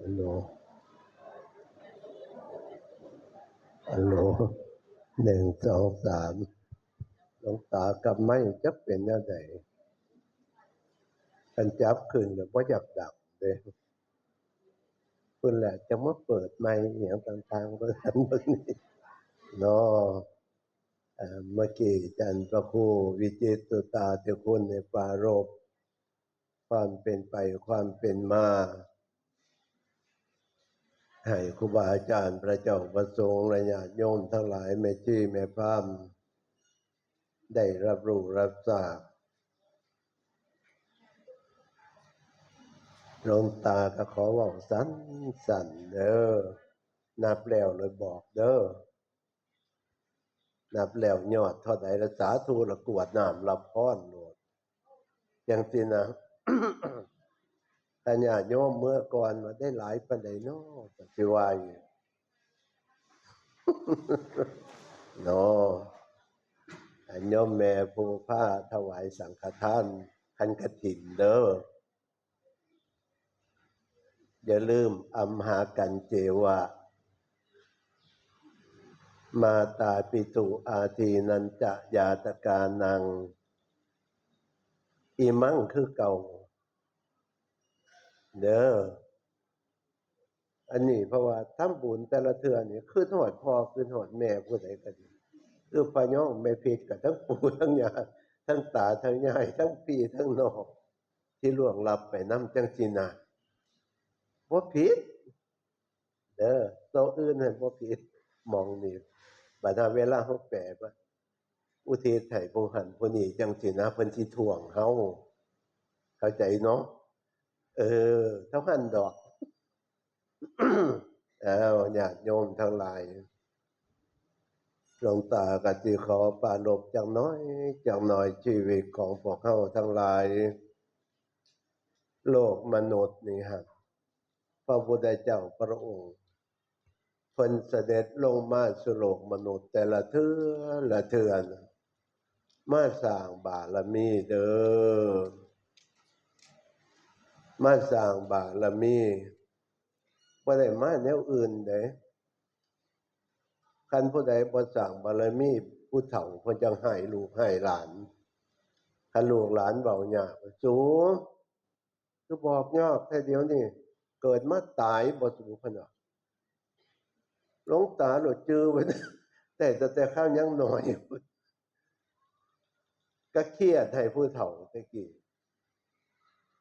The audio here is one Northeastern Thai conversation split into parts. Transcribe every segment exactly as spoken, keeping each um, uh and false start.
ฮัลโหล ฮัลโหล หนึ่ง สอง สาม หลวงตากับไมค์จักเป็นแนวใด คันจับขึ้นแล้วบ่อยากดังเด้ เพิ่นแหละจะมาเปิดไมค์อหย่างต่างๆ เบิ่งหั้นเบิ่งนี่เนาะ เอ่อ เมื่อกี้อาจารย์พระครูวิจิตรสุตาธิคุณได้ปรารภความเป็นไปความเป็นมา ให้ครูบาอาจารย์พระเจ้าพระสงฆ์และญาติโยมทั้งหลาย แม่ชีแม่พราหมณ์ ได้รับรู้รับทราบ หลวงตาก็ขอเว้าสั้นๆ เด้อ นับแล้วเลยบอกเด้อ นับแล้วยอดเท่าใดละสาธุละกรวดน้ำรับพรโลด จังซี่นะ ถ้าญาติโยมเมื่อก่อนว่าได้หลายปานใดน้อ ก็สิว่าอยู่ เนาะ อันโยมแม่ผู้พาถวายสังฆทาน คันกฐินเด้อ อย่าลืม อัมหากัญเจวะ มาตาปิตุอาทีนันจะญาตกานัง อิมังคือเก่า เด้อ อันนี้เพราะว่าทำบุญแต่ละเทื่อนี่คือฮอดพ่อคือฮอดแม่ผู้ใดก็ดี คือพระยองแม่เพชรก็ทั้งปู่ทั้งย่า ทั้งตาทั้งยาย ทั้งพี่ทั้งน้อง ที่ล่วงลับไปนำจังซี่นะ บ่ผิด เด้อ โตะอื่นหั่นบ่ผิด หม่องนี้ บัดหาเวลาเฮาแปว่า อุทิศให้ผู้หั่นผู้นี้จังซี่นะ เพิ่นสิท้วงเฮา เข้าใจเนาะ เออ เท่าหั่นดอก อ้าว ญาติโยมทั้งหลาย หลวงตาก็สิขอปรารภจักหน่อย จักหน่อยชีวิตของพวกเฮาทั้งหลาย โลกมนุษย์นี่ฮะ พระพุทธเจ้าพระองค์ เพิ่นเสด็จลงมาสู่โลกมนุษย์แต่ละเทื่อละเทื่อนะ มาสร้างบารมีเด้อ มาสร้างบารมี บ่ได้มาแนวอื่นเด้ คันผู้ใดบ่สร้างบารมี ผู้เฒ่าเพิ่นจั่งให้ลูกให้หลาน คันลูกหลานเว้ายาก สู คือบอกยากแท้เดี๋ยวนี้ เกิดมาตายบ่สู เพิ่นว่า หลวงตาโลดจื่อไว้ แต่ แต่ แต่คราวยังน้อย ก็เครียดให้ผู้เฒ่าแต่กี้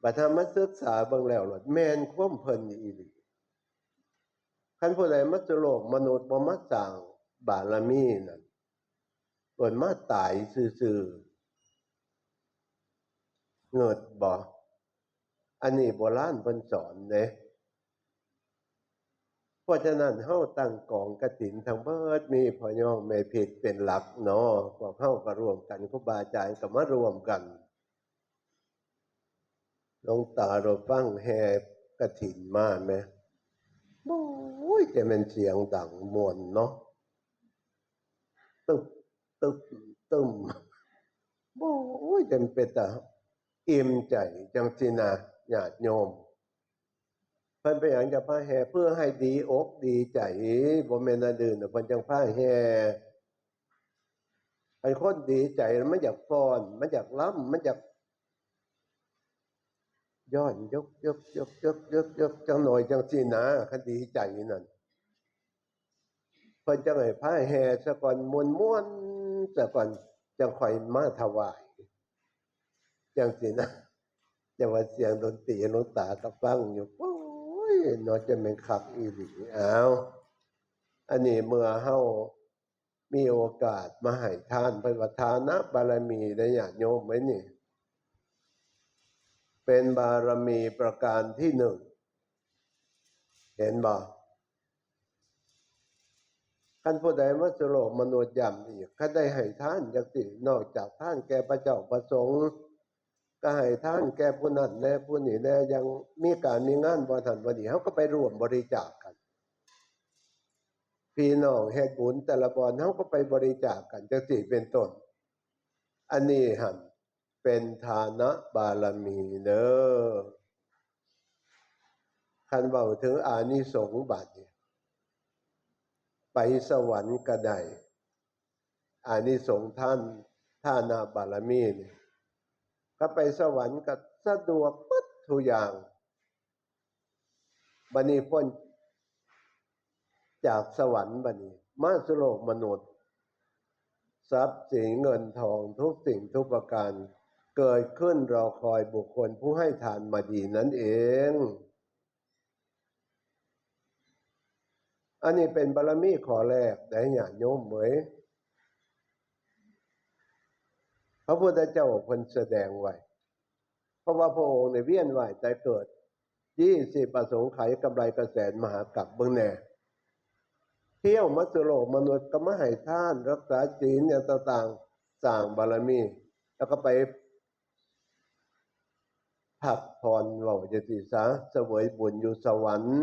บัดถ้ามาศึกษาเบิ่งแล้วโลด แม่นความเพิ่นอีหลี คันผู้ใดมาสู่โลกมนุษย์บ่มาสร้างบารมีนั่น โลดมาตายซื่อๆ เงิดบ่ อันนี้โบราณเพิ่นสอนเด้ เพราะฉะนั้นเฮาตั้งกองกฐินทั้งเบิด มีพ่อยองแม่เพชรเป็นหลักเนาะ พวกเฮาก็ร่วมกัน ครูบาอาจารย์ก็มาร่วมกัน หลวงตาเราฟังแห่กฐินมาแหม โอ้ย แต่แม่นเสียงดังม่วนเนาะ ตึบ ตึบ ตึม โอ้ย แต่มันเป็นตาอิ่มใจจังซี่นะ ญาติโยม เพิ่นเป็นหยังจะพาแห่ เพื่อให้ดีอกดีใจ บ่แม่นอันอื่นนะ เพิ่นจั่งพาแห่ ให้คนดีใจ มันอยากฟ้อน มันอยากรำ มันอยาก ย้อนยก ยก ยก ยก ยก ยก จังหน่อยจังซี่นะ คันดีใจนั่น เพิ่นจั่งให้พาแห่ซะก่อน ม่วนๆ ซะก่อน จั่งค่อยมาถวาย จังซี่นะ แต่ว่าเสียงดนตรีหลวงตาก็ฟังอยู่ โอ้ย เนาะ จะแม่นคักอีหลี อ้าว อันนี้เมื่อเฮามีโอกาสมาให้ทาน เพิ่นว่าทานะบารมีเด้อ ญาติโยมเอ้ย นี่ เป็นบารมีประการที่หนึ่ง เห็นบ่ คันผู้ใดมาสู่โลกมนุษย์ย้ำอีก คันได้ให้ทานจังซี่ นอกจากทานแก่พระเจ้าพระสงฆ์ ก็ให้ทานแก่ผู้นั้นแหน่ ผู้นี้แหน่ อย่างมีการมีงานบ่ทันบ่ดี เฮาก็ไปร่วมบริจาคกัน พี่น้องเฮ็ดบุญแต่ละบ่อน เฮาก็ไปบริจาคกันจังซี่เป็นต้น อันนี้หั่นเป็นทานะบารมีเด้อ คันเว้าถึงอานิสงส์บัดนี้ ไปสวรรค์ก็ได้ อานิสงส์ท่าน ทานบารมีนี่ ก็ไปสวรรค์ก็สะดวกหมดทุกอย่าง บัดนี้พ้นจากสวรรค์บัดนี้ มาสู่โลกมนุษย์ ทรัพย์สินเงินทองทุกสิ่งทุกประการ เกิดขึ้นรอคอยบุคคลผู้ให้ทานมาดีนั่นเอง อันนี้เป็นบารมีข้อแรกได้ญาติโยมเอ๋ย พระพุทธเจ้าเพิ่นแสดงไว้ เพราะว่าพระองค์ในเวียนว่ายตายเกิด ยี่สิบอสงไขยกำไรกระแสนมหากาพย์เบิ่งแน่ เที่ยวมาสู่โลกมนุษย์ก็มาให้ทานรักษาศีลอย่างต่างๆ สร้างบารมี แล้วก็ไปพักผ่อนเว้าจังซี่ซะ เสวยบุญอยู่สวรรค์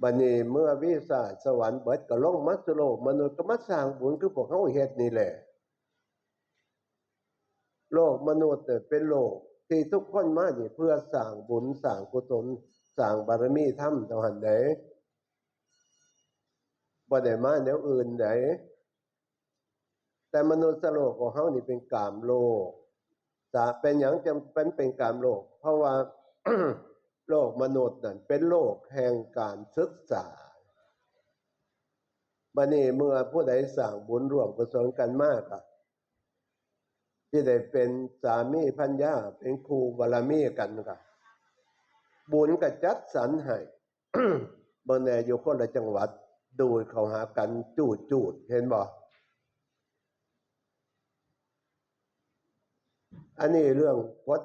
บัดนี้เมื่อวิสัยสวรรค์เบิดก็ลงมาสู่โลกมนุษย์ก็มาสร้างบุญคือพวกเฮาเฮ็ดนี่แหละ โลกมนุษย์เนี่ยเป็นโลกที่ทุกคนมานี่เพื่อสร้างบุญสร้างกุศลสร้างบารมีธรรมเท่านั้นเด้ บ่ได้มาแนวอื่นใด แต่มนุษย์โลกของเฮานี่เป็นกามโลก จะเป็นหยังจั่งเป็น เป็นกามโลก เพราะว่า โลกมนุษย์นั่นเป็นโลกแห่งการศึกษา บัดนี้เมื่อผู้ใดสร้างบุญร่วมกุศลกันมากอะ ที่ได้เป็นสามีภรรยา เป็นคู่บารมีกันก็ บุญก็จัดสรรให้ เบิ่งแน่อยู่คนละจังหวัด ดูดเข้าหากันจูดๆ เห็นบ่ อันนี้เรื่องกฎ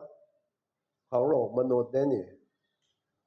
ของโลกมนุษย์เด้นี่